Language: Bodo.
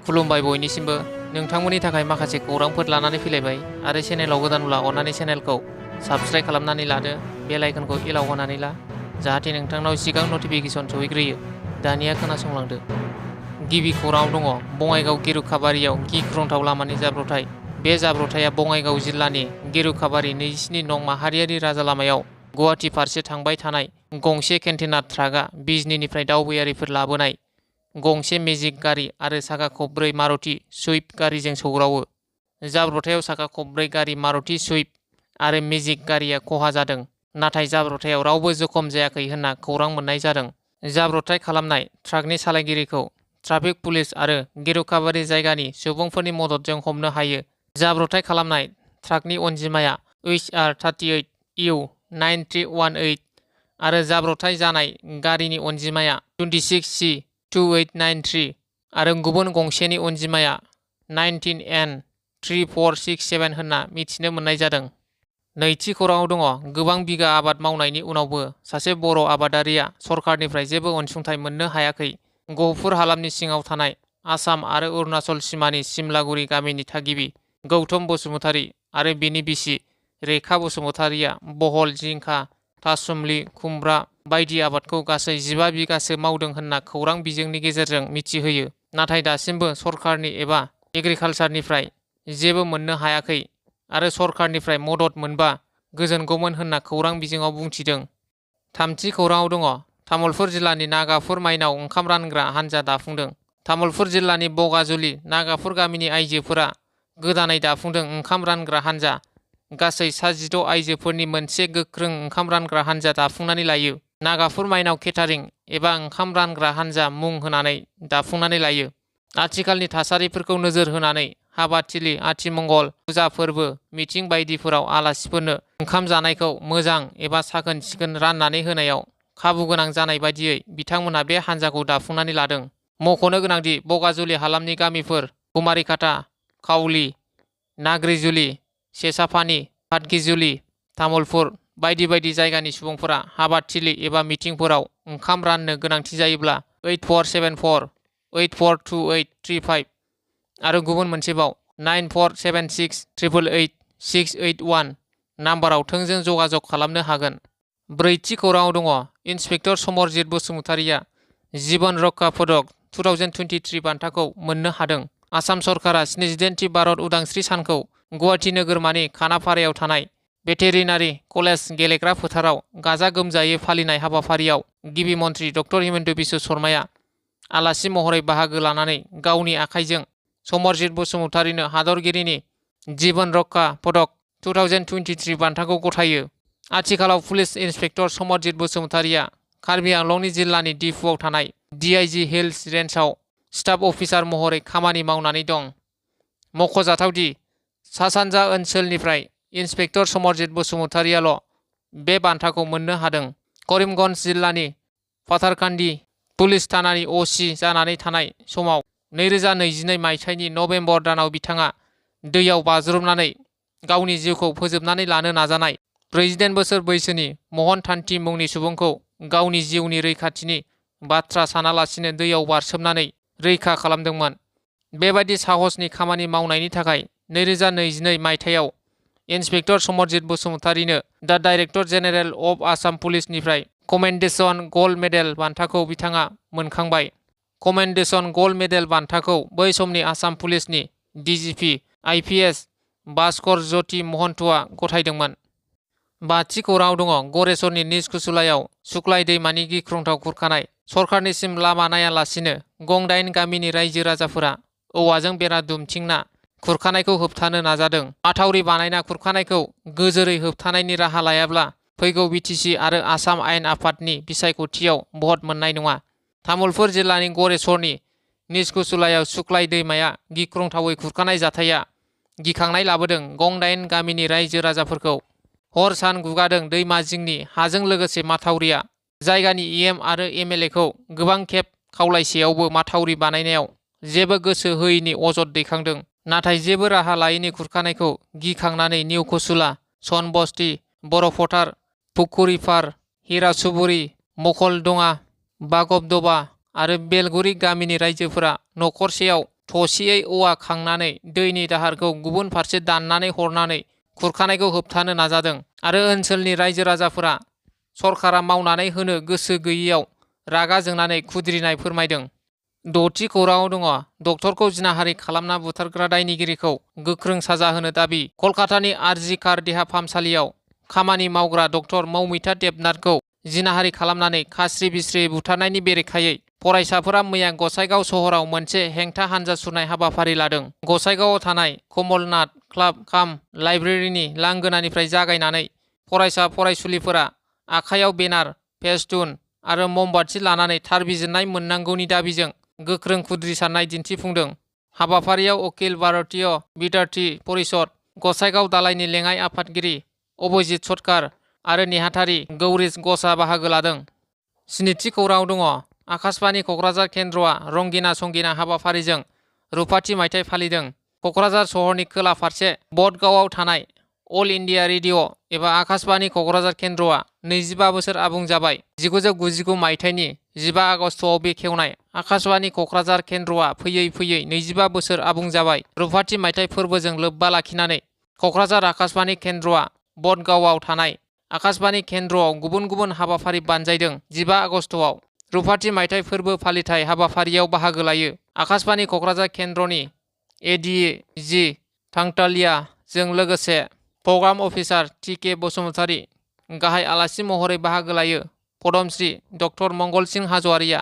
खुलुमबाय बयनिसिमबो नोंथांमोननि थाखाय माखासे खौरांफोर लानानै फैलायबाय आरो चेनेलाव गोदानब्ला अन्नानै चेनेलखौ साबस्क्राइब खालामनानै लादो बेल आइकनखौ एलाव होनानै ला जाहाथे नोंथांनाव सिगां नटिफिकेसन सहैग्रोयो। दानिया खोनासंलांदो। गिबि खौराङाव दङ बङाइगाव गेरुकाबारियाव गिख्रंथाव लामानि जाब्रबथाय। बे जाब्रबथाया बङाइगाव जिल्लानि गेरुकाबारि 27 नं माहारियारि राजा लामायाव गुवाहाटी फारसे थांबाय थानाय गंसे कन्टेनार ट्राकआ बिजनीनिफ्राय दावबायारिफोर लाबोनाय गंसे मेजिक गारि आरो साखा खबब्रै मारुति सुइफ्ट गारिजों सौग्रावो। जाब्रबथायाव साखा खबब्रै गारि मारुति सुइफ्ट आरो मेजिक गारिया खहा जादों, नाथाय जाब्रबथायाव रावबो जखम जायाखै होनना खौरां मोननाय जादों। जाब्रबथाय खालामनाय ट्राकनि सालायगिरिखौ ट्राफिक पुलिस आरो गेरुकाबारि जायगानि सुबुंफोरनि मददजों हमनो हायो। जाब्रबथाय खालामनाय ट्राकनि अनजिमाया HR38U9318 आरो जाब्रबथाय जानाय गारिनि अनजिमाया 26C2893 आरो गुबुन गंसेनि अनजिमाया 19N3467 होनना मिथिनो मोननाय जादों। नैथि खौराङाव दङ गोबां बिगा आबाद मावनायनि उनावबो सासे बर' आबादारिया सरकारनिफ्राय जेबो अनसुंथाइ मोननो हायाखै। गहपुर हालामनि सिङाव थानाय आसाम आरो अरुणाचल सिमानि सिमलागुरि गामिनि थागिबि गौतम बसुमतारी आरो बिनि बिसि रेखा बसुमतारीया बहल, जिंखा, थासुमलि, खुमब्रा बायदि आबादखौ गासै 15 बिगासो मावदों होनना खौरां बिजोंनि गेजेरजों मिथिहोयो, नाथाय दासिमबो सरकारनि एबा एग्रिकालसारनिफ्राय जेबो मोननो हायाखै आरो सरकारनिफ्राय मदद मोनबा गोजोनगौमोन होनना खौरां बिजोङाव बुंथिदों। थामथि खौराङाव दङ तामुलपुर जिल्लानि नागाफुर माइनाव ओंखाम रानग्रा हानजा दाफुंदों। तामुलपुर जिल्लानि बगाजुलि नागाफुर गामिनि आइजोफोरा गोदानै दाफुंदों ओंखाम रानग्रा हानजा। गासै 16 आइजोफोरनि मोनसे गोख्रों ओंखाम रानग्रा हानजा दाफुंनानै लायो। नागाफुर माइनाव केटारिं एबा ओंखाम रानग्रा हानजा मुं होनानै दाफुंनानै लायो। आथिखालनि थासारिफोरखौ नोजोर होनानै हाबाथिलि, आथिमंगल, फुजा फोरबो, मिथिं बायदिफोराव आलासिफोरनो ओंखाम जानायखौ मोजां एबा साखोन सिखोन राननानै होनायाव खाबु गोनां जानाय बायदियै बिथांमोनहा बे हानजाखौ दाफुंनानै लादों। मख'नो गोनांदि बगाजुलि हालामनि गामिफोर कुमारिकाटा, खावली, नाग्रिजुलि, सेसापानी, पाटगिजुलि, तामुलपुर बायदि बायदि जायगानि सुबुंफोरा हाबाथिलि एबा मिथिंफोराव ओंखाम राननो गोनांथि जायोब्ला 8474842835 आरो गुबुन मोनसेबाव 9476888681 नाम्बाराव थोंजों जगाजग खालामनो हागोन। ब्रैथि खौराङाव दङ इन्सपेक्टर समरजित बसुमतारीया जीवन रक्षा पदक 2023 बान्थाखौ मोननो हादों। आसाम सरकारा 77थि भारत उदांस्रि सानखौ गुवाहाटी नोगोरमानि खानापारायाव थानाय भेटेरिनारि कलेज गेलेग्रा फोथाराव गाजा गोमजायै फालिनाय हाबाफारियाव गिबि मन्थ्रि डक्टर हिमन्त बिश्व शर्माया आलासि महरै बाहागो लानानै गावनि आखाइजों समरजित बसुमतारीनो हादरगिरिनि जीवन रक्षा पदक 2023 बान्थाखौ गथायो। आथिखालाव पुलिस इन्सपेक्टर समरजित बसुमतारीया कार्बि आंलंनि जिल्लानि डिफुआव थानाय DIG हिल्स रेन्जआव स्टाफ अफिसार महरै खामानि मावनानै दं। मख'जाथावदि सा-सानजा ओनसोलनिफ्राय इन्सपेक्टर समरजित बसुमतारीयाल' बे बान्थाखौ मोननो हादों। करिमगन्ज जिल्लानि पाथारकान्दी पुलिस थानानि OC जानानै थानाय समाव 2022 मायथाइनि नबेम्बर दानाव बिथाङा दैयाव बाज्रुमनानै गावनि जिउखौ फोजोबनानै लानो नाजानाय 48 बोसोर बैसोनि महन थान्ति मुंनि सुबुंखौ गावनि जिउनि रैखाथिनि बाथ्रा सानालासिनो दैयाव बारसोमनानै रैखा खालामदोंमोन। बेबायदि साहसनि खामानि मावनायनि थाखाय 2022 मायथाइयाव इन्सपेक्टर समरजित बसुमतारीनो the director general of Assam पुलिसनिफ्राय कमेन्डेसन गल्ड मेडेल बान्थाखौ बिथाङा मोनखांबाय। कमेन्डेसन गल्ड मेडेल बान्थाखौ बै समनि आसाम पुलिसनि DGP IPS भास्कर ज्योति महन्तआ गथायदोंमोन। बाथि खौराङाव दङ गरेस्वरनि निजकुसुलायाव सुक्लाय दैमानि गिख्रंथाव खुरखानाय। सरकारनिसिम लामा नायालासिनो गं 8 गामिनि रायजो राजाफोरा औवाजों बेरा दुमथिंना खुरखानायखौ होबथानो नाजादों। माथावरि बानायना खुरखानायखौ गोजोरै होबथानायनि राहा लायाब्ला फैगौ BTC आरो आसाम आयेन आफादनि बिसायख'थियाव भट मोननाय नङा। तामुलपुर जिल्लानि गरेस्वरनि निजकुसुलायाव सुक्लाय दैमाया गिख्रंथावै खुरखानाय जाथाया गिखांनाय लाबोदों। गं 8 गामिनि रायजो राजाफोरखौ हर सान गुगादों। दैमा जिंनि हाजों लोगोसे माथावरिया जायगानि EM आरो MLA खौ गोबां खेब खावलायसेयावबो माथावरि बानायनायाव जेबो गोसो होयैनि अजद दैखांदों, नाथाय जेबो राहा लायैनि खुरखानायखौ गिखांनानै निउकुसुला, सनबस्ती, बर'फोथार, पुखुरिपार, हिरासुबुरि, मखलडोंगा, बागबदबा आरो बेलगुरि गामिनि रायजोफोरा नखरसेयाव थसेयै औवा खांनानै दैनि दाहारखौ गुबुन फारसे दाननानै हरनानै खुरखानायखौ होबथानो नाजादों आरो ओनसोलनि रायजो राजाफोरा सरकारा मावनानै होनो गोसो गैयैयाव रागा जोंनानै खुद्रिनाय फोरमायदों। 6थि खौराङाव दङ डक्टरखौ जिनाहारि खालामना बुथारग्रा दायनिगिरिखौ गोख्रों साजा होनो दाबि। कलकातानि आरजि कार देहा फाहामसालियाव खामानि मावग्रा डक्टर मौमिता देबनाथखौ जिनाहारि खालामनानै खास्रि बिस्रि बुथारनायनि बेरेखायै फरायसाफोरा मैया गसाइगाव सहराव मोनसे हेंथा हानजा सुरनाय हाबाफारि लादों। गसाइगावआव थानाय कमलनाथ क्लाब काम लाइब्रेरिनि लांगोनानिफ्राय जागायनानै फरायसा फरायसुलिफोरा आखायाव बेनार, फेस्टुन आरो ममबाति लानानै थार बिजिरनाय मोननांगौनि दाबिजों गोख्रों खुद्रिसारनाय दिन्थिफुंदों। हाबाफारियाव अखिल भारतीय बिद्यार्थी परिषद, गसाइगाव दालाइनि लेङाइ आफादगिरि अभिजित सतकार आरो नेहाथारि गौरीश घोषआ बाहागो लादों। 7थि खौराङाव दङ आकाशबाणी क'क्राझार केन्द्रआ रंगिना संगिना हाबाफारिजों रुफाथि मायथाइ फालिदों। क'क्राझार सहरनि खोला फारसे बदगावआव थानाय अल इन्डिया रेडिअ एबा आकाशबाणी क'क्राझार केन्द्रआ 25 बोसोर आबुं जाबाय। 1999 मायथाइनि 15 आगस्तआव बेखेवनाय आकाशबाणी क'क्राझार केन्द्रआ फैयै फैयै 25 बोसोर आबुं जाबाय। रुफाथि मायथाइ फोरबोजों लोब्बा लाखिनानै क'क्राझार आकाशबाणी केन्द्रआ बदगावआव थानाय आकाशबाणी केन्द्रआव गुबुन गुबुन हाबाफारि बानजायदों। 15 आगस्तआव रुफाथि मायथाइ फोरबो फालिथाय हाबाफारियाव बाहागो लायो। आकाशबाणी क'क्राझार केन्द्रनि एडिजी थांटालिया जों लोगोसे प्रग्राम अफिसार टिके बसुमतारी गाहाय आलासि महरै बाहागो लायो। पदमश्री डक्टर मंगलसिं हाज'वारिया